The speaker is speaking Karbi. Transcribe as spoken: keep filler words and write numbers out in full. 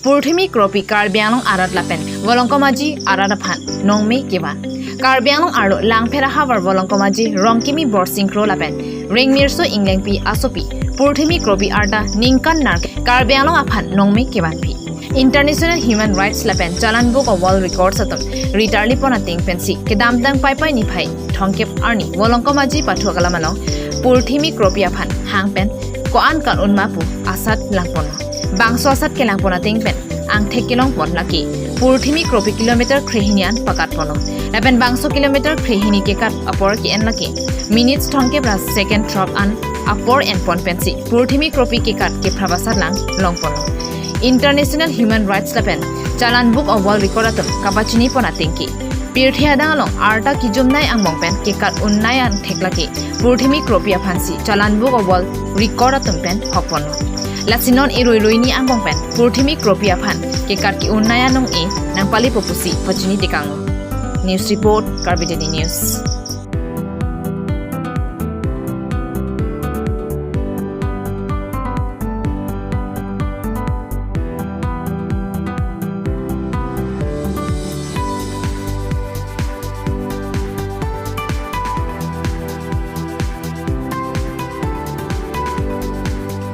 Purthimi Kropi Karbi Anglong arat lapen Volongkom Aji arat aphan nongme kevan. Karbi Anglong arlo Langpher ahavar Volongkom Aji Rongkimi Borsing Kro lapen Rengmirso Englengpi asopi Purthimi Kropi arta ningkan nar Karbi Anglong aphan nongme kevanpi. International Human Rights lapen Challan Book of World Records atum ritarli pon ateng pensi kedamtang Paipai niphai thomkep arni Volongkom Aji pathu akalam along Purthimi Kropi aphan hang pen ko-an kan-un ma pu asat langponlo. Bangso asat kelangpon ateng pen angthek kelongpon lake Purthimi Kropi kilometer krehini an pakatponlo. Lapen bangso kilometer krehini kekat apor ke-en lake minutes thomkep ra second throk an apor enpon pensi Purthimi Kropi kekat kephrap asat lang longponlo. International Human Rights lapen Challan Book of World Record atum kapachini pon ateng ke pirthe adang along arta kejumnei angbong pen kekat unnei angthek lake Purthimi Kropi aphansi Challan Book of World Record atum pen hokponlo. Lasi non irui ruini angbong pen Purthimi Kropi aphan kekat ke-unnei anong-e nangpalepo pusi pachini tekanglo. News report, Karbi Daily News.